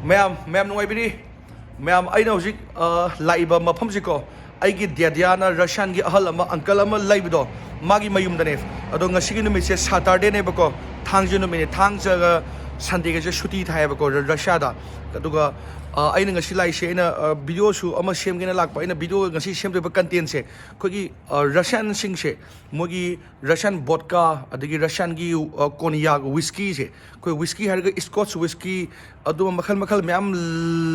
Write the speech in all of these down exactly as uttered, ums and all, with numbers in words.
ꯃꯌꯥꯝ ꯃꯌꯥꯝ ꯅꯨꯡꯉꯥꯏꯕꯤꯔꯤ? ꯃꯌꯥꯝ, ꯑꯩꯅ ꯍꯧꯖꯤꯛ ꯑ, ꯂꯥꯛꯏꯕ ꯃꯐꯝꯁꯤꯀꯣ, ꯑꯩꯒꯤ ꯗ꯭ꯌꯥꯗ꯭ꯌꯥꯅ ꯔꯁꯤꯌꯥꯟꯒꯤ ꯑꯍꯜ ꯑꯃ, ꯑꯪꯀꯜ ꯑꯃ ꯂꯩꯕꯗꯣ, ꯃꯥꯒꯤ ꯃꯌꯨꯝꯗꯅꯦ꯫ ꯑꯗꯣ ꯉꯁꯤꯒꯤ ꯅꯨꯃꯤꯠꯁꯦ ꯁꯥꯇꯔꯗꯦꯅꯦꯕꯀꯣ, ꯊꯥꯡꯖ ꯅꯨꯃꯤꯠꯅꯦ꯫ ꯊꯥꯡꯖꯒ ꯁꯟꯗꯦꯒꯁꯦ ꯁꯨꯇꯤ ꯊꯥꯏꯌꯦꯕꯀꯣ ꯔ- ꯔꯁꯤꯌꯥꯗ꯫ ꯑꯗꯨꯒ ꯑ, ꯑꯩꯅ ꯉꯁꯤ ꯂꯥꯛꯏꯁꯦ, ꯑꯩꯅ ꯑ, ꯚꯤꯗꯤꯑꯣꯁꯨ ꯑꯃ ꯁꯦꯝꯒꯦꯅ ꯂꯥꯛꯄ꯫ ꯑꯩꯅ ꯚꯤꯗꯤꯑꯣ ꯉꯁꯤ ꯁꯦꯝꯗꯣꯏꯕ ꯀꯟꯇꯦꯟꯁꯦ ꯑꯩꯈꯣꯏꯒꯤ ꯑ, ꯔꯁꯤꯌꯥꯟꯁꯤꯡꯁꯦ, ꯃꯣꯏꯒꯤ ꯔꯁꯤꯌꯥꯟ ꯕꯣꯠꯀꯥ, ꯑꯗꯒꯤ ꯔꯁꯤꯌꯥꯟꯒꯤ ꯑ, ꯀꯣꯅꯤꯌꯥꯛ ꯋꯤꯁꯀꯤꯁꯦ, ꯑꯩꯈꯣꯏ ꯋꯤꯁꯀꯤ ꯍꯥꯏꯔꯒ ꯏꯁꯀꯣꯠꯁ ꯋꯤꯁꯀꯤ, ꯑꯗꯨꯒ ꯃꯈꯜ ꯃꯈꯜ ꯃꯌꯥꯝ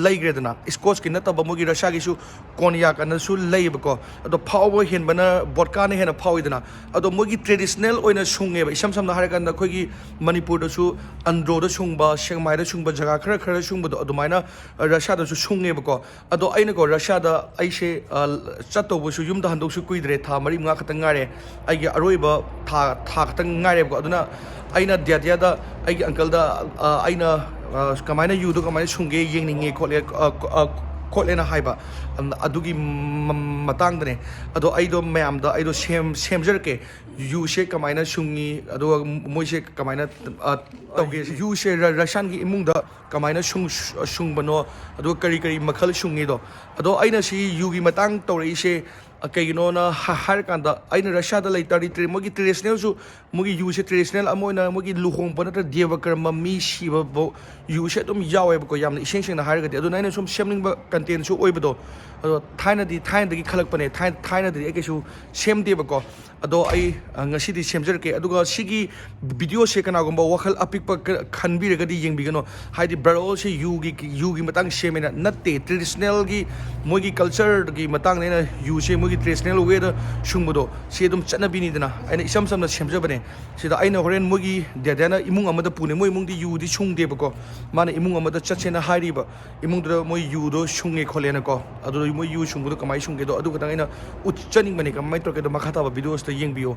ꯂꯩꯈ꯭ꯔꯦꯗꯅ꯫ ꯏꯁꯀꯣꯠꯁꯀꯤ ꯅꯠꯇꯕ ꯃꯣꯏꯒꯤ ꯔꯁꯤꯌꯥꯒꯤꯁꯨ ꯀꯣꯅꯤꯌꯥꯛ ꯑꯅꯁꯨ ꯂꯩꯌꯦꯕꯀꯣ꯫ ꯑꯗꯣ ꯐꯥꯎꯕ ꯍꯦꯟꯕꯅ ꯕꯣꯠꯀꯥꯅ ꯍꯦꯟꯅ ꯐꯥꯎꯏꯗꯅ꯫ ꯑꯗꯣ ꯃꯣꯏꯒꯤ ꯇ꯭ꯔꯦꯗꯤꯁꯅꯦꯜ ꯑꯣꯏꯅ ꯁꯨꯡꯉꯦꯕ꯫ ꯏꯁꯝ ꯁꯝꯅ ꯍꯥꯏꯔꯀꯥꯟꯗ ꯑꯩꯈꯣꯏꯒꯤ ꯃꯅꯤꯄꯨꯔꯗꯁꯨ ꯑꯟꯗ꯭ꯔꯣꯗ ꯁꯨꯡꯕ, ꯁꯦꯛꯃꯥꯏꯗ ꯁꯨꯡꯕ, ꯖꯒꯥ ꯈꯔ ꯈꯔ ꯁꯨꯡꯕꯗꯣ, ꯑꯗꯨꯃꯥꯏꯅ ꯔꯁꯤꯌꯥꯗꯁꯨ ꯁꯨꯡꯉꯦꯕꯀꯣ꯫ ꯑꯗꯣ ꯑꯩꯅꯀꯣ ꯔꯁꯤꯌꯥꯗ ꯑꯩꯁꯦ ꯑ, ꯆꯠꯇꯧꯕꯁꯨ, ꯌꯨꯝꯗ ꯍꯟꯗꯣꯛꯁꯨ ꯀꯨꯏꯗ꯭ꯔꯦ, ꯊꯥ ꯃꯔꯤ ꯃꯉꯥ ꯈꯛꯇꯪ ꯉꯥꯏꯔꯦ꯫ ꯑꯩꯒꯤ ꯑꯔꯣꯏꯕ ꯊꯥ ꯊꯥ ꯈꯛꯇꯪ ꯉꯥꯏꯔꯦꯕꯀꯣ꯫ ꯑꯗꯨꯅ ꯑꯩꯅ ꯗ꯭ꯌꯥꯗ꯭ꯌꯥꯗ, ꯑꯩꯒꯤ ꯑꯪꯀꯜꯗ ꯑ, ꯑꯩꯅ ꯑ, ꯀꯃꯥꯏꯅ ꯌꯨꯗꯣ ꯀꯃꯥꯏꯅ ꯁꯨꯡꯒꯦ ꯌꯦꯡꯅꯤꯡꯉꯦ ꯈꯣꯠꯂꯦ, ꯑ, ꯑ, ꯈꯣꯠꯂꯦꯅ ꯍꯥꯏꯕ꯫ ꯑꯝ, ꯑꯗꯨꯒꯤ ꯃ- ꯃꯇꯥꯡꯗꯅꯦ꯫ ꯑꯗꯣ ꯑꯩꯗꯣ ꯃꯌꯥꯝꯗ ꯑꯩꯗꯣ ꯁꯦꯝ ꯁꯦꯝꯖꯔꯛꯀꯦ, ꯌꯨꯁꯦ ꯀꯃꯥꯏꯅ ꯁꯨꯡꯉꯤ, ꯑꯗꯨꯒ ꯃꯣꯏꯁꯦ ꯀꯃꯥꯏꯅ ꯑ, ꯇꯧꯒꯦ꯫ ꯌꯨꯁꯦ ꯔ- ꯔꯁꯤꯌꯥꯟꯒꯤ ꯏꯃꯨꯡꯗ ꯀꯃꯥꯏꯅ ꯁꯨꯡ- ꯁꯨꯡꯕꯅꯣ, ꯑꯗꯨꯒ ꯀꯔꯤ ꯀꯔꯤ ꯃꯈꯜ ꯁꯨꯡꯉꯤꯗꯣ꯫ ꯑꯗꯣ ꯑꯩꯅ ꯁꯤ ꯌꯨꯒꯤ ꯃꯇꯥꯡ ꯇꯧꯔꯛꯏꯁꯦ ꯑ, ꯀꯩꯒꯤꯅꯣꯅ ꯍꯥ- ꯍꯥꯏꯔꯀꯥꯟꯗ, ꯑꯩꯅ ꯔꯁꯤꯌꯥꯗ ꯂꯩ ꯇꯥꯔꯗꯤ ꯇ꯭ꯔꯦ- ꯃꯣꯏꯒꯤ ꯇ꯭ꯔꯦꯗꯤꯁꯅꯦꯜꯁꯨ, ꯃꯣꯏꯒꯤ ꯌꯨꯁꯦ ꯇ꯭ꯔꯦꯗꯤꯁꯅꯦꯜ ꯑꯃ ꯑꯣꯏꯅ ꯃꯣꯏꯒꯤ ꯂꯨꯍꯣꯡꯕ ꯅꯠꯇ꯭ꯔꯒ ꯗꯦꯕ ꯀꯔꯃ ꯃꯤ ꯁꯤꯕꯐꯥꯎ ꯌꯨꯁꯦ ꯑꯗꯨꯝ ꯌꯥꯎꯋꯦꯕꯀꯣ, ꯌꯥꯝꯅ ꯏꯁꯦꯡ ꯁꯦꯡꯅ ꯍꯥꯏꯔꯒꯗꯤ꯫ ꯑꯗꯨꯅ ꯑꯩꯅ ꯁꯨꯝ ꯁꯦꯝꯅꯤꯡꯕ ꯀꯟꯇꯦꯟꯁꯨ ꯑꯣꯏꯕꯗꯣ꯫ ꯑꯗꯣ ꯊꯥꯏꯅꯗꯤ ꯊꯥꯏꯅꯗꯒꯤ ꯈꯜꯂꯛꯄꯅꯦ꯫ ꯊꯥꯏ- ꯊꯥꯏꯅꯗꯗꯤ ꯑꯩ ꯀꯩꯁꯨ ꯁꯦꯝꯗꯦꯕꯀꯣ꯫ ꯑꯗꯣ ꯑꯩ ꯑ, ꯉꯁꯤꯗꯤ ꯁꯦꯝꯖꯔꯛꯀꯦ꯫ ꯑꯗꯨꯒ ꯁꯤꯒꯤ ꯚꯤꯗꯤꯑꯣꯁꯦ ꯀꯅꯥꯒꯨꯝꯕ ꯋꯥꯈꯜ ꯑꯄꯤꯛꯄ ꯈ- ꯈꯟꯕꯤꯔꯒꯗꯤ ꯌꯦꯡꯕꯤꯒꯅꯨ꯫ ꯍꯥꯏꯗꯤ ꯕ꯭ꯔꯣꯁꯦ ꯌꯨꯒꯤ ꯌꯨꯒꯤ ꯃꯇꯥꯡ ꯁꯦꯝꯃꯦꯅ ꯅꯠꯇꯦ, ꯇ꯭ꯔꯦꯗꯤꯁꯅꯦꯜꯒꯤ ꯃꯣꯏꯒꯤ ꯀꯜꯆꯔꯒꯤ ꯃꯇꯥꯡꯗ ꯑꯩꯅ ꯌꯨꯁꯦ ꯃꯣꯏꯒꯤ ꯇ꯭ꯔꯦꯗꯤꯁꯅꯦꯜ ꯋꯦꯗ ꯁꯨꯡꯕꯗꯣ, ꯁꯤ ꯑꯗꯨꯝ ꯆꯠꯅꯕꯤꯅꯤꯗꯅ꯫ ꯑꯩꯅ ꯏꯆꯝ ꯆꯝꯅ ꯁꯦꯝꯖꯕꯅꯦ꯫ ꯁꯤꯗ ꯑꯩꯅ ꯍꯣꯔꯦꯟ ꯃꯣꯏꯒꯤ ꯗꯦꯗꯦꯅ ꯏꯃꯨꯡ ꯑꯃꯗ ꯄꯨꯅꯦ꯫ ꯃꯣꯏ ꯏꯃꯨꯡꯗꯤ ꯌꯨꯗꯤ ꯁꯨꯡꯗꯦꯕꯀꯣ꯫ ꯃꯥꯅ ꯏꯃꯨꯡ ꯑꯃꯗ ꯆꯠꯁꯦꯅ ꯍꯥꯏꯔꯤꯕ, ꯏꯃꯨꯡꯗꯨꯗ ꯃꯣꯏ ꯌꯨꯗꯣ ꯁꯨꯡꯉꯦ ꯈꯣꯠꯂꯦꯅꯀꯣ꯫ ꯑꯗꯨꯗ ꯃꯣꯏ ꯌꯨ ꯁꯨꯡꯕꯗꯣ ꯀꯃꯥꯏꯅ ꯁꯨꯡꯒꯦꯗꯣ ꯑꯗꯨ ꯈꯛꯇꯪ ꯑꯩꯅ ꯎꯠꯆꯅꯤꯡꯕꯅꯦ꯫ ꯀꯃꯥꯏꯅ ꯇꯧꯔꯒꯦꯗꯣ ꯃꯈꯥ ꯇꯥꯕ ꯚꯤꯗꯤꯑꯣꯁꯤꯗ ꯌꯦꯡꯕꯤꯌꯣ꯫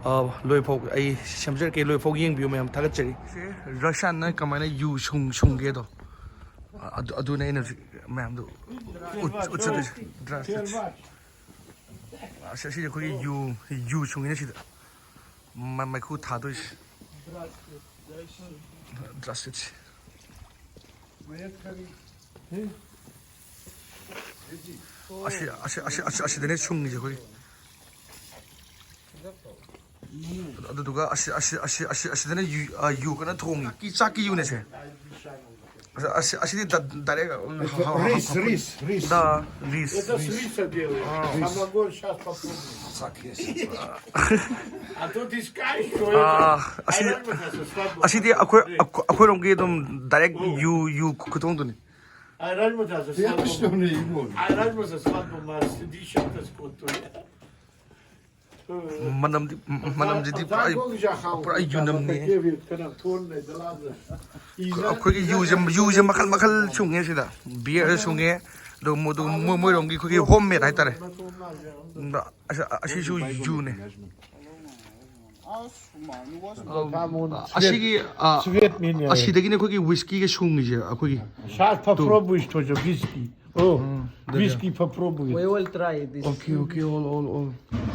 ꯑ, ꯂꯣꯏꯐꯥꯎ ꯑꯩ ꯁꯦꯝꯖꯔꯛꯀꯦ, ꯂꯣꯏꯐꯥꯎ ꯌꯦꯡꯕꯤꯌꯨ ꯃꯌꯥꯝ, ꯊꯥꯒꯠꯆꯔꯤ꯫ ꯁꯦ ꯔꯁꯤꯌꯥꯟꯅ ꯀꯃꯥꯏꯅ ꯌꯨ ꯁꯨꯡ ꯁꯨꯡꯒꯦꯗꯣ, ꯑ, ꯑꯗꯨ ꯑꯗꯨꯅꯦ ꯑꯩꯅ ꯍꯧꯖꯤꯛ ꯃꯌꯥꯝꯗꯣ ꯎꯠ- ꯎꯠꯆꯗꯣꯏꯁꯦ꯫ ꯗ꯭ꯔꯥꯁ ꯆꯠꯁꯦ꯫ ꯑꯁ, ꯑꯁꯤꯗꯤ ꯑꯩꯈꯣꯏꯒꯤ ꯌꯨ ꯌꯨ ꯁꯨꯡꯉꯤꯅꯦ ꯁꯤꯗ꯫ ꯃ- ꯃꯩꯈꯨ ꯊꯥꯗꯣꯏꯁꯦ꯫ ꯗ꯭ꯔꯥꯁ ꯆꯠꯁꯦ꯫ ꯑꯁꯤ ꯑꯁꯤ ꯑꯁꯤ ꯑꯁꯤ ꯑꯁꯤꯗꯅꯦ ꯁꯨꯡꯉꯤꯁꯦ ꯑꯩꯈꯣꯏꯒꯤ꯫ ꯑꯗꯨꯗꯨꯒ ꯑꯁꯤ ꯑꯁꯤ ꯑꯁꯤ ꯑꯁꯤ ꯑꯁꯤꯗꯅ ꯌꯨ, ꯑ, ꯌꯨ ꯀꯟꯅ ꯊꯣꯡꯉꯤ꯫ ꯆꯥꯛꯀꯤ, ꯆꯥꯛꯀꯤ ꯌꯨꯅꯦ ꯁꯦ꯫ ꯑꯁ, ꯑꯁꯤ ꯑꯁꯤꯗꯤ ꯗ-, direct, ꯎꯝ, ꯍ-, ꯍ-, ꯍ-, Рис, рис, рис. Да, рис. Это с рисом делают. А. Самогон сейчас попробуем. А то ты скажешь, что это. ꯑꯥ, ꯑꯁꯤ, ꯑꯁꯤꯗꯤ ꯑꯩꯈꯣꯏ, ꯑꯩꯈꯣꯏꯔꯣꯝꯒꯤ ꯑꯗꯨꯝ direct ꯌꯨ, ꯌꯨ ꯈꯨꯊꯣꯡꯗꯨꯅꯤ꯫ Ayran mı taze? Yanlış örneği bu. Ayran mı taze? Bak bunlar, dişim taze kontrol. ꯃꯅꯝꯗꯤ, ꯃꯅꯝꯁꯤꯗꯤ ꯄꯨꯔꯥ, ꯄꯨꯔꯥ ꯌꯨꯅꯝꯅꯤ꯫ ꯑꯩꯈꯣꯏꯒꯤ ꯌꯨꯁꯦ, ꯌꯨꯁꯦ ꯃꯈꯜ ꯃꯈꯜ ꯁꯨꯡꯉꯦ ꯁꯤꯗ꯫ ꯕꯤꯌꯔ ꯁꯨꯡꯉꯦ, ꯑꯗꯨꯒ ꯃꯣꯏ-, ꯑꯗꯨꯒ ꯃꯣꯏ-, ꯃꯣꯏꯔꯣꯝꯒꯤ ꯑꯩꯈꯣꯏꯒꯤ home made ꯍꯥꯏꯇꯥꯔꯦ꯫ ꯑꯁ-, ꯑꯁꯤꯁꯨ ꯌꯨꯅꯦ꯫ ꯑꯁꯤꯒꯤ, ꯑ, ꯑꯁꯤꯗꯒꯤꯅꯦ ꯑꯩꯈꯣꯏꯒꯤ ꯋꯤꯁꯀꯤꯒ ꯁꯨꯡꯉꯤꯁꯦ ꯑꯩꯈꯣꯏꯒꯤ꯫ Сейчас попробуешь тоже виски. О, виски попробуй. We will try this. Okay, okay, all, all, all.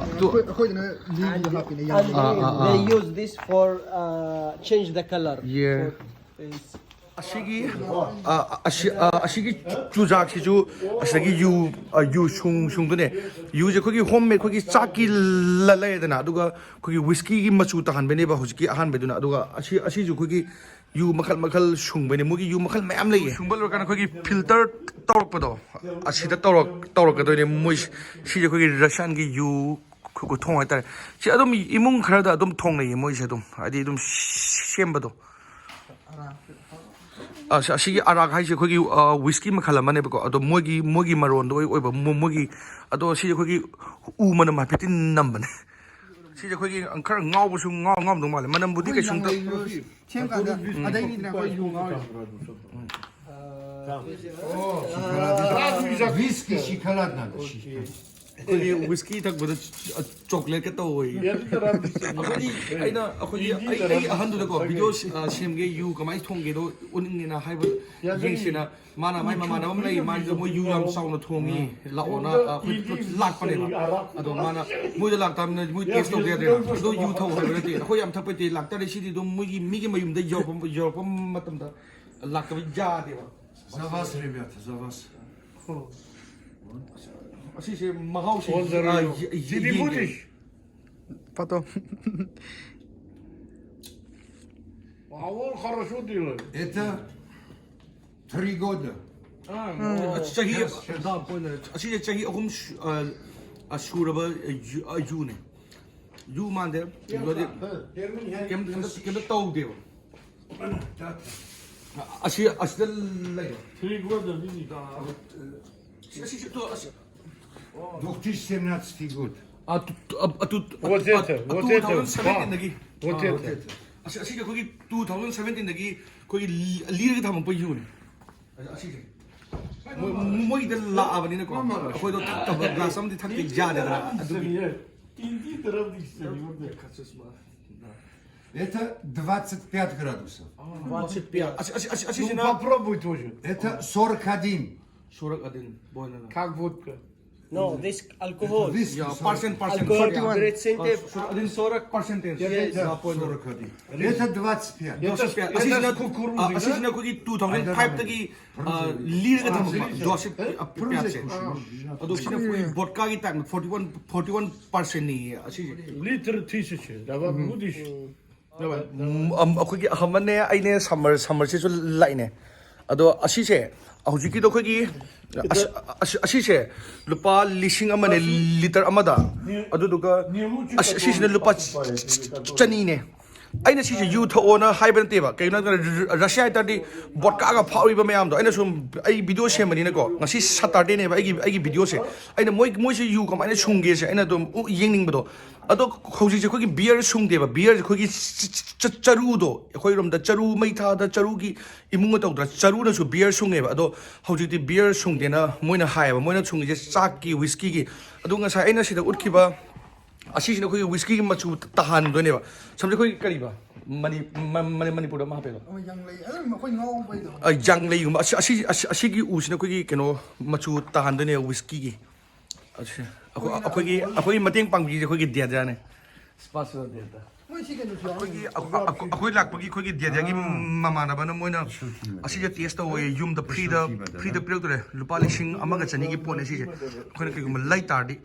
ꯑꯩꯈꯣꯏ-, ꯑꯩꯈꯣꯏꯗꯅ ꯂꯤꯒꯤ ꯍꯥꯞꯄꯤꯅꯦ, ꯌꯥꯝꯅ꯫ ꯑꯥ, ꯑꯥ, ꯑꯥ. They use this for, uh, change the color. Yeah. For, it's ꯑꯁꯤꯒꯤ, ꯑ, ꯑꯁꯤ, ꯑ, ꯑꯁꯤꯒꯤ ꯆꯨꯖꯥꯛꯁꯤꯁꯨ ꯑꯁꯤꯗꯒꯤ ꯌꯨ, ꯑ, ꯌꯨ ꯁꯨꯡ, ꯁꯨꯡꯗꯨꯅꯦ꯫ ꯌꯨꯁꯦ ꯑꯩꯈꯣꯏꯒꯤ home made, ꯑꯩꯈꯣꯏꯒꯤ ꯆꯥꯛꯀꯤ ꯂ-, ꯂꯩꯔꯦꯗꯅ, ꯑꯗꯨꯒ ꯑꯩꯈꯣꯏꯒꯤ ꯋꯤꯁꯀꯤꯒꯤ ꯃꯆꯨ ꯇꯥꯍꯟꯕꯅꯦꯕ ꯍꯧꯖꯤꯛꯀꯤ ꯑꯍꯥꯟꯕꯗꯨꯅ꯫ ꯑꯗꯨꯒ ꯑꯁꯤ, ꯑꯁꯤꯁꯨ ꯑꯩꯈꯣꯏꯒꯤ ꯌꯨ ꯃꯈꯜ ꯃꯈꯜ ꯁꯨꯡꯕꯅꯦ꯫ ꯃꯣꯏꯒꯤ ꯌꯨ ꯃꯈꯜ ꯃꯌꯥꯝ ꯂꯩꯌꯦ꯫ ꯁꯨꯡꯕ ꯂꯣꯏꯔꯀꯥꯟꯗ ꯑꯩꯈꯣꯏꯒꯤ filter ꯇꯧꯔꯛꯄꯗꯣ, ꯑꯁꯤꯗ ꯇꯧꯔꯛ-, ꯇꯧꯔꯛꯀꯗꯣꯏꯅꯦ꯫ ꯃꯣꯏ ꯁꯤꯁꯦ ꯑꯩꯈꯣꯏꯒꯤ Russianꯒꯤ ꯌꯨ ꯈꯨ-, ꯈꯨꯊꯣꯡ ꯍꯥꯏꯇꯥꯔꯦ꯫ ꯁꯤ ꯑꯗꯨꯝ ꯏꯃꯨꯡ ꯈꯔꯗ ꯑꯗꯨꯝ ꯊꯣꯡꯅꯩꯌꯦ ꯃꯣꯏꯁꯦ ꯑꯗꯨꯝ, ꯍꯥꯏꯗꯤ ꯑꯗꯨꯝ ꯁꯦꯝꯕꯗꯣ꯫ ꯑ, ꯁꯤ-, ꯑꯁꯤꯒꯤ ꯑꯔꯥꯛ ꯍꯥꯏꯁꯦ ꯑꯩꯈꯣꯏꯒꯤ, ꯑ, ꯋꯤꯁꯀꯤ ꯃꯈꯜ ꯑꯃꯅꯦꯕꯀꯣ꯫ ꯑꯗꯣ ꯃꯣꯏꯒꯤ, ꯃꯣꯏꯒꯤ ꯃꯔꯣꯟꯗꯣ ꯑꯣꯏ-, ꯑꯣꯏꯕ, ꯃꯣ-, ꯃꯣꯏꯒꯤ, ꯑꯗꯣ ꯁꯤꯁꯦ ꯑꯩꯈꯣꯏꯒꯤ ꯎ ꯃꯅꯝ ꯍꯥꯏꯐꯦꯠꯇꯤ ꯅꯝꯕꯅꯦ꯫ ꯁꯤꯁꯦ ꯑꯩꯈꯣꯏꯒꯤ ꯈꯔ ꯉꯥꯎꯕꯁꯨ ꯉꯥꯎ-, ꯉꯥꯎꯔꯝꯗꯧ ꯃꯥꯜꯂꯦ꯫ ꯃꯅꯝꯕꯨꯗꯤ ꯀꯩꯁꯨꯝꯇ ꯁꯦꯝ ꯀꯥꯟꯗ ꯑꯗꯩꯅꯤꯗꯅ ꯑꯩꯈꯣꯏ ꯌꯨ ꯉꯥꯎꯔꯤꯁꯦ꯫ Виски, шоколад надо, шоколад. ꯑꯩꯈꯣꯏꯒꯤ ꯋꯤꯁꯀꯤ ꯊꯛꯄꯗ ꯆꯣꯀ꯭ꯂꯦꯠꯀ ꯇꯧꯋꯦ꯫ ꯑꯩꯈꯣꯏꯗꯤ, ꯑꯩꯅ, ꯑꯩꯈꯣꯏꯗꯤ, ꯑꯩ, ꯑꯩ ꯑꯍꯟꯗꯨꯗꯀꯣ, ꯚꯤꯗꯤꯑꯣ, ꯑ, ꯁꯦꯝꯒꯦ, ꯌꯨ ꯀꯃꯥꯏꯅ ꯊꯣꯡꯒꯦꯗꯣ ꯎꯠꯅꯤꯡꯉꯦꯅ ꯍꯥꯏꯕ ꯌꯦꯡꯁꯦꯅ, ꯃꯥꯅ ꯃꯥꯏ ꯃꯃꯥꯟꯅꯕ ꯑꯃ ꯂꯩ, ꯃꯥꯒꯤꯗ ꯃꯣꯏ ꯌꯨ ꯌꯥꯝ ꯆꯥꯎꯅ ꯊꯣꯡꯉꯤ, ꯂꯥꯛꯑꯣꯅ, ꯑ, ꯑꯩꯈꯣꯏ ꯂꯥꯛꯄꯅꯦꯕ꯫ ꯑꯗꯣ ꯃꯥꯅ ꯃꯣꯏꯗ ꯂꯥꯛꯇꯥꯕꯅꯤꯅ ꯃꯣꯏ ꯇꯦꯁ ꯇꯧꯗ ꯌꯥꯗꯦꯅ꯫ ꯑꯗꯣ ꯌꯨ ꯊꯧ ꯍꯥꯏꯕ ꯅꯠꯇꯦ, ꯑꯩꯈꯣꯏ ꯌꯥꯝ ꯊꯛꯄ ꯅꯠꯇꯦ, ꯂꯥꯛꯇꯥꯔꯦ꯫ ꯁꯤꯗꯤ ꯑꯗꯨꯝ ꯃꯣꯏꯒꯤ, ꯃꯤꯒꯤ ꯃꯌꯨꯝꯗ ꯌꯧꯔꯛꯄ, ꯌꯧꯔꯛꯄ ꯃꯇꯝꯗ ꯂꯥꯛꯇꯕ ꯌꯥꯗꯦꯕ꯫ За вас, ребята, за вас. ꯑꯁꯤꯁꯦ ꯃꯍꯥꯎꯁꯦ Он за ꯑ, рулем. ꯌꯦ- ꯌꯦ- Ты не ꯌꯦꯡꯒꯦ꯫ Будешь? Потом. А он хорошо делает. Это три года. А, ну, ꯆꯍꯤ Сейчас, сейчас. ꯗꯥ ꯄꯣꯏꯅ ꯑꯁꯤꯁꯦ ꯆꯍꯤ ꯑꯍꯨꯝ ꯁꯨ- ꯑ, ꯑ, ꯁꯨꯔꯕ ꯌꯨ- ꯑ, ꯌꯨꯅꯦ꯫ ꯌꯨ ꯃꯥꯟꯗꯦ꯫ ꯌꯨꯗꯤ ꯀꯩꯝ- ꯀꯩꯝꯇ ꯀꯩꯝꯇ ꯇꯧꯗꯦꯕ꯫ Так. ꯑꯁꯤ ꯑꯁꯤꯗ ꯂꯩꯕ꯫ Три года, видишь. ꯑꯁꯤ ꯑꯁꯤ ꯇꯣ ꯑꯁꯤ Две тысячи семнадцатый год. ꯑ, ꯇꯨ- ꯑ, ꯑ, ꯇꯨ- Вот ꯑ, это, ꯑ, вот two это, thousand seventeen ба, ꯗꯒꯤ вот ꯑ, это. ꯑꯁꯤ ꯑꯁꯤꯁꯦ ꯑꯩꯈꯣꯏꯒꯤ two thousand seventeen ꯗꯒꯤ ꯑꯩꯈꯣꯏꯒꯤ ꯂꯤ- ꯂꯤꯔꯒ ꯊꯝꯃꯛꯄ ꯌꯨꯅꯤ꯫ ꯑꯁꯤꯁꯦ ꯃꯣꯏ- ꯃꯣꯏꯗ ꯂꯥꯛꯑꯕꯅꯤꯅꯀꯣ ꯑꯩꯈꯣꯏꯗꯣ ꯊꯛꯇꯕ ꯒ꯭ꯂꯥꯁ ꯑꯃꯗꯤ ꯊꯛꯇ ꯌꯥꯗꯦꯗꯅ꯫ ꯑꯗꯨꯒꯤ Ты иди, ты родишься, не вот это. Это двадцать пять градусов. ꯑꯁꯤ ꯑꯁꯤ- ꯑꯁꯤ- Ну, ꯑꯁꯤꯁꯤꯅ попробуй тоже. Это сорок один. ꯁꯣꯔꯛ ꯑꯗꯤꯟ ꯕꯣꯏꯅ Как водка. No, this alcohol. Виски ꯌꯥ сорок. ꯄꯥꯔꯁꯦꯟ ꯄꯥꯔꯁꯦꯟ Alcohol ꯁꯣꯔꯛ hundred cent. ꯁꯣꯔꯛ ꯑꯗꯤꯟ ꯁꯣꯔꯛ ꯄꯥꯔꯁꯦꯟꯇꯦꯖ Yes, yes. ꯌꯥ ꯄꯣꯏꯟ Сорок один. Это, Это двадцать пять. это, ꯖꯣꯁꯦꯐ это ꯑꯁꯤꯁꯤꯅ кукуруза, ꯑ, ꯑꯁꯤꯁꯤꯅ ꯑꯩꯈꯣꯏꯒꯤ two thousand five ꯇꯒꯤ ꯂꯤꯔꯒ ꯊꯝꯃꯛꯄ ꯖꯣꯁꯦꯐ ꯄꯤꯌꯥꯠꯁꯦ꯫ ꯑꯗꯣ ꯁꯤꯅ ꯑꯩꯈꯣꯏꯒꯤ ꯕꯣꯠꯀꯥꯒꯤ ꯇꯥꯏꯞꯅ forty one forty one percent ꯅꯤ ꯑꯁꯤꯁꯦ꯫ Литр тысяча. Давай будешь? Давай. ꯎꯝ, ꯑꯝ, ꯑꯩꯈꯣꯏꯒꯤ ꯑꯍꯃꯅꯦ ꯑꯩꯅꯦ ꯁꯝꯃꯔ ꯁꯝꯃꯔꯁꯤꯁꯨ ꯂꯥꯛꯏꯅꯦ꯫ ꯑꯗꯣ ꯑꯁꯤꯁꯦ ꯍꯧꯖꯤꯛꯀꯤꯗꯣ ꯑꯩꯈꯣꯏꯒꯤ ꯑꯁ- ꯑꯁ- ꯑꯁꯤꯁꯦ ꯂꯨꯄꯥ ꯂꯤꯁꯤꯡ ꯑꯃꯅꯦ ꯂꯤꯇꯔ ꯑꯃꯗ꯫ ꯑꯗꯨꯗꯨꯒ ꯑꯁ- ꯑꯁꯤꯁꯤꯅ ꯂꯨꯄꯥ ꯆ- ꯆ- ꯆ- ꯆꯅꯤꯅꯦ꯫ ꯑꯩꯅ ꯁꯤꯁꯦ ꯌꯨ ꯊꯛꯑꯣꯅ ꯍꯥꯏꯕ ꯅꯠꯇꯦꯕ꯫ ꯀꯩꯒꯤꯅꯣ ꯍꯥꯏꯕꯗ ꯔ- ꯔ- ꯔꯁꯤꯌꯥ ꯍꯥꯏꯇꯥꯔꯗꯤ ꯕꯣꯠꯀꯥꯒ ꯐꯥꯎꯔꯤꯕ ꯃꯌꯥꯝꯗꯣ ꯑꯩꯅ ꯁꯨꯝ ꯑꯩ ꯚꯤꯗꯤꯑꯣ ꯁꯦꯝꯕꯅꯤꯅꯀꯣ꯫ ꯉꯁꯤ ꯁꯇꯔꯗꯦꯅꯦꯕ ꯑꯩꯒꯤ ꯑꯩꯒꯤ ꯚꯤꯗꯤꯑꯣꯁꯦ꯫ ꯑꯩꯅ ꯃꯣꯏ ꯃꯣꯏꯁꯦ ꯌꯨ ꯀꯃꯥꯏꯅ ꯁꯨꯡꯒꯦꯁꯦ ꯑꯩꯅ ꯑꯗꯨꯝ ꯎ- ꯌꯦꯡꯅꯤꯡꯕꯗꯣ꯫ ꯑꯗꯣ ꯍꯧꯖꯤꯛꯁꯦ ꯑꯩꯈꯣꯏꯒꯤ ꯕꯤꯌꯔ ꯁꯨꯡꯗꯦꯕ꯫ ꯕꯤꯌꯔꯁꯦ ꯑꯩꯈꯣꯏꯒꯤ ꯆ- ꯆ- ꯆ- ꯆꯔꯨꯗꯣ ꯑꯩꯈꯣꯏꯔꯣꯝꯗ ꯆꯔꯨ ꯃꯩ ꯊꯥꯗ ꯆꯔꯨꯒꯤ ꯏꯃꯨꯡꯒ ꯇꯧꯗ꯭ꯔꯥ, ꯆꯔꯨꯅꯁꯨ ꯕꯤꯌꯔ ꯁꯨꯡꯉꯦꯕ꯫ ꯑꯗꯣ ꯍꯧꯖꯤꯛꯇꯤ ꯕꯤꯌꯔ ꯁꯨꯡꯗꯦꯅ ꯃꯣꯏꯅ ꯍꯥꯏꯌꯦꯕ꯫ ꯃꯣꯏꯅ ꯁꯨꯡꯉꯤꯁꯦ ꯆꯥꯛꯀꯤ ꯋꯤꯁꯀꯤꯒꯤ꯫ ꯑꯗꯣ ꯉꯁꯥꯏ ꯑꯩꯅ ꯁꯤꯗ ꯎꯠꯈꯤꯕ ꯑꯁꯤꯁꯤꯅ ꯑꯩꯈꯣꯏꯒꯤ ꯋꯤꯁꯀꯤꯒꯤ ꯃꯆꯨ ꯇꯥꯍꯟꯗꯣꯏꯅꯦꯕ꯫ ꯁꯝꯁꯦ ꯑꯩꯈꯣꯏꯒꯤ ꯀꯔꯤꯕ ꯃꯅꯤ- ꯃ- ꯃ- ꯃꯅꯤꯄꯨꯔꯗ ꯑꯃ ꯍꯥꯞꯄꯦꯕ꯫ ꯑꯩꯈꯣꯏ ꯌꯥꯡꯂꯩ ꯑꯗꯨꯝ ꯑꯩꯈꯣꯏ ꯉꯥꯎꯕꯩꯗꯣ꯫ ꯑ, ꯌꯥꯡꯂꯩꯒꯨꯝꯕ ꯑꯁꯤ- ꯑꯁꯤ- ꯑꯁꯤ- ꯑꯁꯤꯒꯤ ꯎꯁꯤꯅ ꯑꯩꯈꯣꯏꯒꯤ ꯀꯩꯅꯣ ꯃꯆꯨ ꯇꯥꯍꯟꯗꯣꯏꯅꯦꯕ ꯋꯤꯁꯀꯤꯒꯤ꯫ ꯑꯁꯤ- ꯑꯩꯈꯣꯏ- ꯑꯩꯈꯣꯏꯒꯤ ꯑꯩꯈꯣꯏꯒꯤ ꯃꯇꯦꯡ ꯄꯥꯡꯕꯤꯁꯦ ꯑꯩꯈꯣꯏꯒꯤ ꯗꯦꯗꯥꯅꯦ꯫ ꯏꯁꯄꯥꯁꯤꯗ ꯗꯦꯗꯥ꯫ ꯑꯩꯈꯣꯏꯒꯤ ꯑꯩꯈꯣꯏ ꯂꯥꯛꯄꯒꯤ ꯑꯩꯈꯣꯏꯒꯤ ꯗꯦꯗꯤꯌꯥꯒꯤ ꯃꯃꯥꯟꯅꯕꯅ ꯃꯣꯏꯅ ꯑꯁꯤꯁꯦ ꯇꯦꯁ ꯇꯧꯋꯦ, ꯌꯨꯝꯗ ꯐ꯭ꯔꯤꯗ ꯐ꯭ꯔꯤꯗ ꯄꯤꯔꯛꯇꯣꯔꯦ꯫ ꯂꯨꯄꯥ ꯂꯤꯁꯤꯡ ꯑꯃꯒ ꯆꯅꯤꯒꯤ ꯄꯣꯠꯅꯦ ꯁꯤꯁꯦ꯫ ꯑꯩꯈꯣꯏꯅ ꯀꯩꯒꯨꯝꯕ ꯂꯩ ꯇꯥꯔꯗꯤ,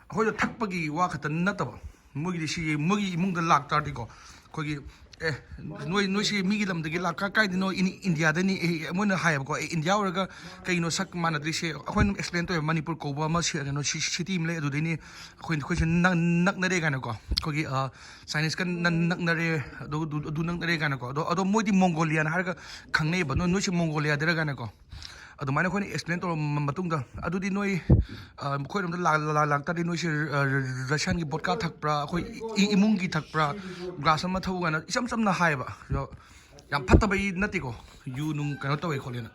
ꯑꯩꯈꯣꯏꯗ ꯊꯛꯄꯒꯤ ꯋꯥ ꯈꯛꯇ ꯅꯠꯇꯕ, ꯃꯣꯏꯒꯤꯗꯤ ꯁꯤꯒꯤ ꯃꯣꯏꯒꯤ ꯏꯃꯨꯡꯗ ꯂꯥꯛ ꯇꯥꯔꯗꯤꯀꯣ, ꯑꯩꯈꯣꯏꯒꯤ ꯑꯦ, ꯅꯣꯏ ꯅꯣꯏꯁꯤ ꯃꯤꯒꯤ ꯂꯝꯗꯒꯤ ꯂꯥꯛ ꯀꯥꯏꯗꯅꯣ, ꯏꯟꯗꯤꯌꯥꯗꯅꯤ꯫ ꯑꯦ, ꯃꯣꯏꯅ ꯍꯥꯏꯌꯦꯕꯀꯣ, ꯑꯦ, ꯏꯟꯗꯤꯌꯥ ꯑꯣꯏꯔꯒ ꯀꯩꯅꯣ ꯁꯛ ꯃꯥꯟꯅꯗ꯭ꯔꯤꯁꯦ? ꯑꯩꯈꯣꯏꯅ ꯑꯦꯛꯁꯄ꯭ꯂꯦꯟ ꯇꯧꯋꯦ, ꯃꯅꯤꯄꯨꯔ ꯀꯧꯕ ꯑꯃ ꯁꯤ- ꯀꯩꯅꯣ ꯁꯤ- ꯁꯤꯇꯤ ꯑꯃ ꯂꯩ, ꯑꯗꯨꯗꯩꯅꯤ ꯑꯩꯈꯣꯏ ꯑꯩꯈꯣꯏꯁꯦ ꯅꯛ- ꯅꯛꯅꯔꯦ ꯀꯥꯏꯅꯀꯣ, ꯑꯩꯈꯣꯏꯒꯤ ꯑ, ꯆꯥꯏꯅꯤꯁꯀ ꯅꯛ- ꯅꯛꯅꯔꯦ, ꯑꯗꯨ ꯑꯗꯨ- ꯑꯗꯨ ꯅꯛꯅꯔꯦ ꯀꯥꯏꯅꯀꯣ꯫ ꯑꯗꯣ ꯑꯗꯣ ꯃꯣꯏꯗꯤ ꯃꯣꯡꯒꯣꯂꯤꯌꯥꯟ ꯍꯥꯏꯔꯒ ꯈꯪꯅꯩꯌꯦꯕ꯫ ꯅꯣꯏ ꯅꯣꯏꯁꯤ ꯃꯣꯡꯒꯣꯂꯤꯌꯥꯗꯔ ꯀꯥꯏꯅꯀꯣ꯫ ꯑꯗꯨꯃꯥꯏꯅ ꯑꯩꯈꯣꯏꯅ ꯑꯦꯛꯁꯄ꯭ꯂꯦꯟ ꯇꯧꯔꯕ ꯃꯇꯨꯡꯗ, ꯑꯗꯨꯗꯤ ꯅꯣꯏ ꯑ, ꯑꯩꯈꯣꯏꯔꯣꯝꯗ ꯂꯥꯛ- ꯂꯥꯛ- ꯂꯥꯛꯇꯥꯔꯗꯤ ꯅꯣꯏꯁꯦ ꯑ, ꯔꯁꯤꯌꯥꯟꯒꯤ ꯕꯣꯠꯀꯥ ꯊꯛꯄ꯭ꯔꯥ, ꯑꯩꯈꯣꯏ ꯏ- ꯏꯃꯨꯡꯒꯤ ꯊꯛꯄ꯭ꯔꯥ, ꯒ꯭ꯂꯥꯁ ꯑꯃ ꯊꯛꯎ ꯀꯥꯏꯅ ꯏꯆꯝ ꯆꯝꯅ ꯍꯥꯏꯌꯦꯕ꯫ ꯑꯗꯣ ꯌꯥꯝ ꯐꯠꯇꯕꯩ ꯅꯠꯇꯦꯀꯣ, ꯌꯨ ꯅꯨꯡ ꯀꯩꯅꯣ ꯇꯧꯋꯦ ꯈꯣꯠꯂꯦꯅ꯫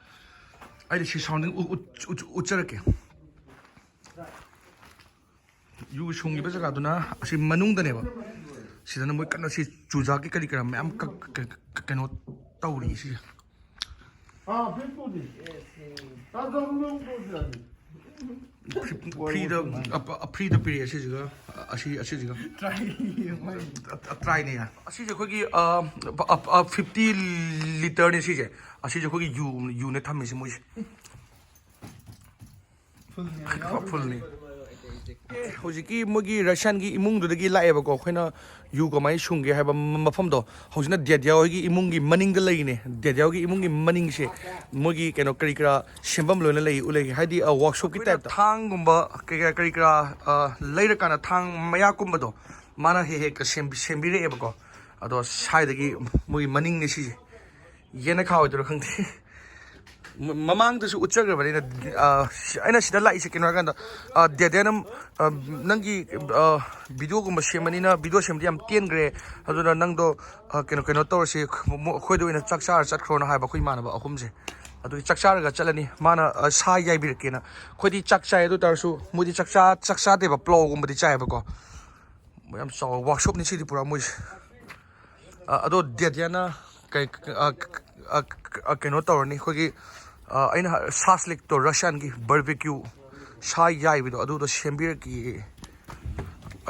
ꯑꯩꯗꯤ ꯁꯤ ꯁꯥꯎꯟꯗꯤꯡ ꯎ- ꯎ- ꯎ- ꯎꯠꯆꯔꯛꯀꯦ꯫ ꯌꯨ ꯁꯨꯡꯉꯤꯕ ꯖꯒꯥꯗꯨꯅ ꯑꯁꯤ ꯃꯅꯨꯡꯗꯅꯦꯕ꯫ ꯁꯤꯗꯅ ꯃꯣꯏ ꯀꯟꯅ ꯁꯤ ꯆꯨꯖꯥꯛꯀꯤ ꯀꯔꯤ ꯀꯔꯥ ꯃꯌꯥꯝ ꯀꯛ- ꯀ- ꯀ- ꯀꯩꯅꯣ ꯇꯧꯔꯤ ꯁꯤꯁꯦ꯫ हाँ, बिल्कुल जी। ताज़ा हम लोग को भी। ꯐ꯭ꯔꯤꯗ ꯑ- ꯑ- ꯐ꯭ꯔꯤꯗ ꯄꯤꯔꯛꯑꯦ ꯁꯤꯁꯤꯒ, ꯑꯁꯤ ꯑꯁꯤꯁꯤꯒ꯫ ꯇ꯭ꯔꯥꯏꯅꯦ꯫ ꯑꯁꯤꯁꯦ ꯑꯩꯈꯣꯏꯒꯤ ꯐꯤꯐꯇꯤ ꯂꯤꯇꯔꯅꯦ ꯁꯤꯁꯦ꯫ ꯑꯁꯤꯁꯦ ꯑꯩꯈꯣꯏꯒꯤ ꯌꯨ ꯌꯨꯅꯦ ꯊꯝꯃꯤꯁꯦ ꯃꯣꯏꯁꯦ꯫ ꯐꯨꯜꯅꯤ꯫ ꯍꯧꯖꯤꯛꯀꯤ ꯃꯣꯏꯒꯤ ꯔꯁꯤꯌꯥꯟꯒꯤ ꯏꯃꯨꯡꯗꯨꯗꯒꯤ ꯂꯥꯛꯑꯦꯕꯀꯣ꯫ ꯑꯩꯈꯣꯏꯅ ꯌꯨ ꯀꯃꯥꯏꯅ ꯁꯨꯡꯒꯦ ꯍꯥꯏꯕ ꯃꯐꯝꯗꯣ꯫ ꯍꯧꯖꯤꯛꯅ ꯗꯦꯗꯤꯌꯥ ꯍꯣꯏꯒꯤ ꯏꯃꯨꯡꯒꯤ ꯃꯅꯤꯡꯗ ꯂꯩꯔꯤꯅꯦ꯫ ꯗꯦꯗꯤꯌꯥ ꯍꯣꯏꯒꯤ ꯏꯃꯨꯡꯒꯤ ꯃꯅꯤꯡꯁꯦ ꯃꯣꯏꯒꯤ ꯀꯩꯅꯣ ꯀꯔꯤ ꯀꯔꯥ ꯁꯦꯝꯐꯝ ꯂꯣꯏꯅ ꯂꯩ, ꯎ ꯂꯩ, ꯍꯥꯏꯗꯤ ꯋꯥꯛꯁꯣꯞꯀꯤ ꯇꯥꯏꯞꯇ꯫ ꯊꯥꯡꯒꯨꯝꯕ ꯀꯩ ꯀꯔꯤ ꯀꯔꯥ ꯑ, ꯂꯩꯔꯀꯥꯟꯗ ꯊꯥꯡ ꯃꯌꯥ ꯀꯨꯝꯕꯗꯣ ꯃꯥꯅ ꯍꯦꯛ ꯍꯦꯛ ꯁꯦꯝꯕꯤꯔꯛꯑꯦꯕꯀꯣ꯫ ꯑꯗꯣ ꯁ꯭ꯋꯥꯏꯗꯒꯤ ꯃꯣꯏꯒꯤ ꯃꯅꯤꯡꯅꯦ ꯁꯤꯁꯦ꯫ ꯌꯦꯅꯈꯥ ꯑꯣꯏꯗꯣꯏꯔꯥ ꯈꯪꯗꯦ꯫ ꯃ- ꯃꯃꯥꯡꯗꯁꯨ ꯎꯠꯆꯈ꯭ꯔꯕꯅꯤꯅ꯫ ꯑ, ꯁꯤ- ꯑꯩꯅ ꯁꯤꯗ ꯂꯥꯛꯏꯁꯦ ꯀꯩꯅꯣ ꯍꯥꯏꯀꯥꯟꯗ, ꯑ, ꯗꯦꯗꯦꯅ ꯑ, ꯅꯪꯒꯤ ꯑ, ꯚꯤꯗꯤꯑꯣꯒꯨꯝꯕ ꯁꯦꯝꯕꯅꯤꯅ ꯚꯤꯗꯤꯑꯣ ꯁꯦꯝꯕꯗꯤ ꯌꯥꯝ ꯇꯦꯟꯈ꯭ꯔꯦ꯫ ꯑꯗꯨꯅ ꯅꯪꯗꯣ ꯑ, ꯀꯩꯅꯣ ꯀꯩꯅꯣ ꯇꯧꯔꯁꯤ, ꯃꯣ- ꯑꯩꯈꯣꯏꯗ ꯑꯣꯏꯅ ꯆꯥꯛ ꯆꯥꯔ ꯆꯠꯈ꯭ꯔꯣꯅ ꯍꯥꯏꯕ ꯑꯩꯈꯣꯏ ꯏꯃꯥꯟꯅꯕ ꯑꯍꯨꯝꯁꯦ꯫ ꯑꯗꯨꯒꯤ ꯆꯥꯛ ꯆꯥꯔꯒ ꯆꯠꯂꯅꯤ꯫ ꯃꯥꯅ ꯑ, ꯁꯥ ꯌꯥꯏꯕꯤꯔꯛꯀꯦꯅ꯫ ꯑꯩꯈꯣꯏꯗꯤ ꯆꯥꯛ ꯆꯥꯏ, ꯑꯗꯨ ꯑꯣꯏ ꯇꯥꯔꯁꯨ ꯃꯣꯏꯗꯤ ꯆꯥꯛ ꯆꯥ- ꯆꯥꯛ ꯆꯥꯗꯦꯕ, ꯄ꯭ꯂꯥꯎꯒꯨꯝꯕꯗꯤ ꯆꯥꯏꯌꯦꯕꯀꯣ꯫ ꯌꯥꯝ ꯆꯥꯎꯕ ꯋꯥꯛꯁꯣꯞꯅꯤ ꯁꯤꯗꯤ ꯄꯨꯔꯥ ꯃꯣꯏꯁꯦ꯫ ꯑ, ꯑꯗꯣ ꯗꯦꯗꯤꯌꯥꯅ ꯀꯩ ꯑ, ꯑ, ꯑ, ꯀꯩꯅꯣ ꯇꯧꯔꯅꯤ ꯑꯩꯈꯣꯏꯒꯤ꯫ ꯑ, ꯑꯩꯅ ꯍꯥꯏ- ꯁꯥꯁꯂꯤꯛꯇꯣ, ꯔꯁꯤꯌꯥꯟꯒꯤ ꯕꯔꯕꯤꯀ꯭ꯌꯨ ꯁꯥ ꯌꯥꯏꯕꯗꯣ ꯑꯗꯨꯗꯣ ꯁꯦꯝꯕꯤꯔꯛꯀꯦ꯫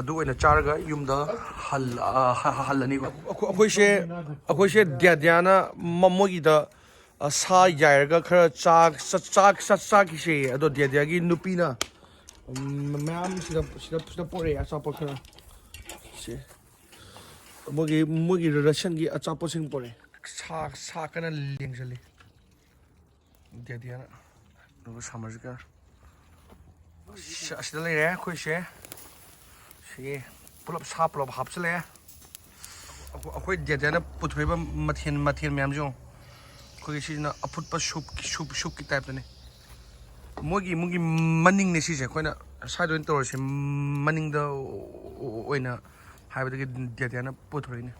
ꯑꯗꯨ ꯑꯣꯏꯅ ꯆꯥꯔꯒ ꯌꯨꯝꯗ ꯍꯜ-, ꯑ, ꯍ-, ꯍ-, ꯍꯜꯂꯅꯤꯀꯣ꯫ ꯑꯩꯈꯣꯏ-, ꯑꯩꯈꯣꯏꯁꯦ, ꯑꯩꯈꯣꯏꯁꯦ ꯗ꯭ꯌꯥꯗ꯭ꯌꯥꯅ ꯃ-, ꯃꯣꯏꯒꯤꯗ, ꯑ, ꯁꯥ ꯌꯥꯏꯔꯒ ꯈꯔ ꯆꯥ-, ꯆꯥ-, ꯆꯥ-, ꯆꯥ-, ꯆꯥꯈꯤꯁꯦ꯫ ꯑꯗꯣ ꯗ꯭ꯌꯥꯗ꯭ꯌꯥꯒꯤ ꯅꯨꯄꯤꯅ, ꯎꯝ, ꯃꯌꯥꯝ ꯁꯤꯗ, ꯁꯤꯗ, ꯁꯤꯗ ꯄꯣꯔꯛꯑꯦ ꯑꯆꯥꯄꯣꯠ ꯈꯔ꯫ ꯁꯦ꯫ ꯃꯣꯏꯒꯤ, ꯃꯣꯏꯒꯤ ꯔꯁꯟꯒꯤ ꯑꯆꯥꯄꯣꯠꯁꯤꯡ ꯄꯣꯔꯛꯑꯦ꯫ ꯁꯥ, ꯁꯥ ꯀꯟꯅ ꯂꯦꯡꯁꯜꯂꯤ꯫ ꯗꯦꯗꯤꯌꯥꯅ꯫ ꯑꯗꯨꯒ ꯁꯝꯃꯔꯁꯤꯒ꯫ ꯑꯁ-, ꯑꯁꯤꯗ ꯂꯩꯔꯦ ꯑꯩꯈꯣꯏꯁꯦ꯫ ꯁꯤ ꯄꯨꯂꯞ ꯁꯥ ꯄꯨꯂꯞ ꯍꯥꯞꯆꯤꯜꯂꯛꯑꯦ꯫ ꯑꯩꯈꯣꯏ, ꯑꯩꯈꯣꯏ ꯗꯦꯗꯤꯌꯥꯅ ꯄꯨꯊꯣꯛꯏꯕ ꯃꯊꯦꯜ, ꯃꯊꯦꯜ ꯃꯌꯥꯝꯁꯦ ꯌꯦꯡꯉꯣ꯫ ꯑꯩꯈꯣꯏꯒꯤ ꯁꯤꯁꯤꯅ ꯑꯐꯨꯠꯄ ꯁꯨꯞꯀꯤ, ꯁꯨꯞ, ꯁꯨꯞꯀꯤ ꯇꯥꯏꯞꯇꯅꯤ꯫ ꯃꯣꯏꯒꯤ ꯏꯃꯨꯡꯒꯤ ꯃꯅꯤꯡꯅꯦ ꯁꯤꯁꯦ꯫ ꯑꯩꯈꯣꯏꯅ ꯁ꯭ꯋꯥꯏꯗ ꯑꯣꯏꯅ ꯇꯧꯔꯁꯦ꯫ ꯃꯅꯤꯡꯗ ꯑꯣꯏꯅ ꯍꯥꯏꯕꯗꯒꯤ ꯗꯦꯗꯤꯌꯥꯅ ꯄꯨꯊꯣꯔꯛꯏꯅꯦ꯫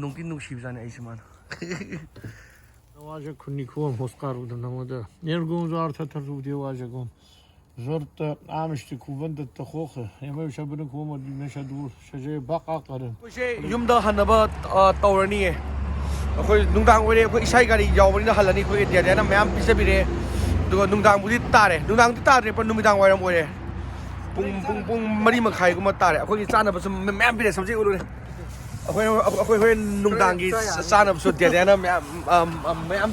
ꯅꯨꯡꯗꯤ ꯅꯨꯡꯁꯤꯕꯖꯥꯠꯅꯤ ꯑꯩꯁꯦ ꯃꯥꯅ꯫ ꯋꯥꯁꯦ ꯈꯨꯟꯅꯤ ꯈꯨꯕꯝ ꯍꯣꯁꯀꯥꯔ ꯎꯗꯅ ꯃꯗ ꯅꯦꯔꯒꯨꯝꯁꯨ ꯑꯥꯔꯊ ꯊꯔꯁꯨ ꯎꯗꯦ ꯋꯥꯁꯦ ꯒꯨꯝ꯫ ꯖꯣꯔꯇ ꯑꯥꯃꯤꯁꯇꯤ ꯈꯨꯕꯟꯗ ꯇꯈꯣꯛꯈ꯫ ꯑꯦꯝ ꯑꯦꯝ ꯁꯕꯅ ꯈꯨꯕꯝ ꯑꯗꯨꯅ ꯁꯗꯨ ꯁꯖꯦ ꯕꯥꯛ ꯑꯥꯛ ꯀꯥꯔꯟ꯫ ꯑꯩꯈꯣꯏꯁꯦ ꯌꯨꯝꯗ ꯍꯟꯅꯕ, ꯑ, ꯇꯧꯔꯅꯤꯌꯦ꯫ ꯑꯩꯈꯣꯏ ꯅꯨꯡꯗꯥꯡ ꯑꯣꯏꯔꯦ, ꯑꯩꯈꯣꯏ ꯏꯁꯥꯒꯤ ꯒꯥꯔꯤ ꯌꯥꯎꯕꯅꯤꯅ ꯍꯜꯂꯅꯤ꯫ ꯑꯩꯈꯣꯏꯒꯤ ꯗꯦꯗꯤꯌꯥꯅ ꯃꯌꯥꯝ ꯄꯤꯖꯕꯤꯔꯦ꯫ ꯑꯗꯨꯒ ꯅꯨꯡꯗꯥꯡꯕꯨꯗꯤ ꯇꯥꯔꯦ, ꯅꯨꯡꯗꯥꯡꯗꯤ ꯇꯥꯗ꯭ꯔꯦ, ꯄꯨꯡ ꯅꯨꯃꯤꯗꯥꯡ ꯋꯥꯏꯔꯝ ꯑꯣꯏꯔꯦ꯫ ꯄꯨꯡ, ꯄꯨꯡ, ꯄꯨꯡ ꯃꯔꯤ ꯃꯈꯥꯏꯒꯨꯝꯕ ꯇꯥꯔꯦ꯫ ꯑꯩꯈꯣꯏꯒꯤ ꯆꯥꯅꯕꯁꯨ ꯃꯌꯥꯝ ꯄꯤꯔꯦ, ꯁꯕꯖꯤ ꯎꯠꯂꯨꯔꯦ꯫ ꯑꯩꯈꯣꯏ, ꯑꯩꯈꯣꯏ ꯍꯣꯔꯦꯟ ꯅꯨꯡꯗꯥꯡꯒꯤ ꯆꯥꯅꯕꯁꯨ ꯗꯦꯗꯤꯌꯥꯅ ꯃꯌꯥꯝ, ꯑꯝ, ꯑꯝ, ꯃꯌꯥꯝ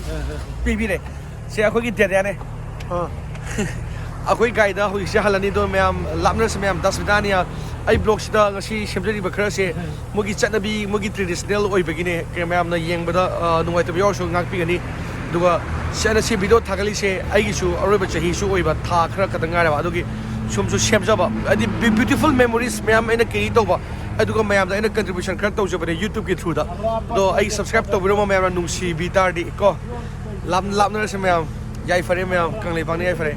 ꯄꯤꯕꯤꯔꯦ꯫ ꯁꯦ ꯑꯩꯈꯣꯏꯒꯤ ꯗꯦꯗꯤꯌꯥꯅꯦ꯫ ꯑꯥ꯫ ꯑꯩꯈꯣꯏ ꯒꯥꯔꯤꯗ ꯍꯧꯖꯤꯛꯁꯦ ꯍꯜꯂꯅꯤꯗꯣ ꯃꯌꯥꯝ, ꯂꯥꯞꯅꯔꯁꯤ ꯃꯌꯥꯝ, ꯗꯥꯁ ꯕꯤꯗꯥꯅꯤꯌꯥ꯫ ꯑꯩ ꯕ꯭ꯂꯣꯛꯁꯤꯗ ꯉꯁꯤ ꯁꯦꯝꯖꯔꯤꯕ ꯈꯔꯁꯦ ꯃꯣꯏꯒꯤ ꯆꯠꯅꯕꯤ, ꯃꯣꯏꯒꯤ ꯇ꯭ꯔꯦꯗꯤꯁꯅꯦꯜ ꯑꯣꯏꯕꯒꯤꯅꯦ꯫ ꯀꯩ ꯃꯌꯥꯝꯅ ꯌꯦꯡꯕꯗ, ꯑ, ꯅꯨꯡꯉꯥꯏꯇꯕ ꯌꯥꯎꯔꯁꯨ ꯉꯥꯛꯄꯤꯒꯅꯤ꯫ ꯑꯗꯨꯒ ꯁꯤ ꯑꯩꯅ ꯁꯤ ꯚꯤꯗꯤꯑꯣ ꯊꯥꯒꯠꯂꯤꯁꯦ ꯑꯩꯒꯤꯁꯨ ꯑꯔꯣꯏꯕ ꯆꯍꯤꯁꯨ ꯑꯣꯏꯕ, ꯊꯥ ꯈꯔ ꯈꯛꯇ ꯉꯥꯏꯔꯕ꯫ ꯑꯗꯨꯒꯤ ꯁꯨꯝꯁꯨ ꯁꯦꯝꯖꯕ, ꯍꯥꯏꯗꯤ ꯕ꯭ꯌꯨ-, ꯕ꯭ꯌꯨꯇꯤꯐꯨꯜ ꯃꯦꯃꯣꯔꯤꯁ ꯃꯌꯥꯝ ꯑꯩꯅ ꯀꯦꯔꯤ ꯇꯧꯕ꯫ ꯑꯗꯨꯒ ꯃꯌꯥꯝꯗ ꯑꯩꯅ ꯀꯟꯇ꯭ꯔꯤꯕ꯭ꯌꯨꯁꯟ ꯈꯔ ꯇꯧꯖꯕꯅꯦ YouTube-ꯀꯤ through-ꯗ꯫ ꯑꯗꯣ ꯑꯩ subscribe ꯇꯧꯕꯤꯔꯝꯃꯣ ꯃꯌꯥꯝꯅ ꯅꯨꯡꯁꯤꯕꯤ ꯇꯥꯔꯗꯤ ꯀꯣ꯫ ꯂꯥꯞ-, ꯂꯥꯞꯅꯔꯁꯦ ꯃꯌꯥꯝ꯫ ꯌꯥꯏꯐꯔꯦ ꯃꯌꯥꯝ, ꯀꯪꯂꯩꯄꯥꯛꯅ ꯌꯥꯏꯐꯔꯦ꯫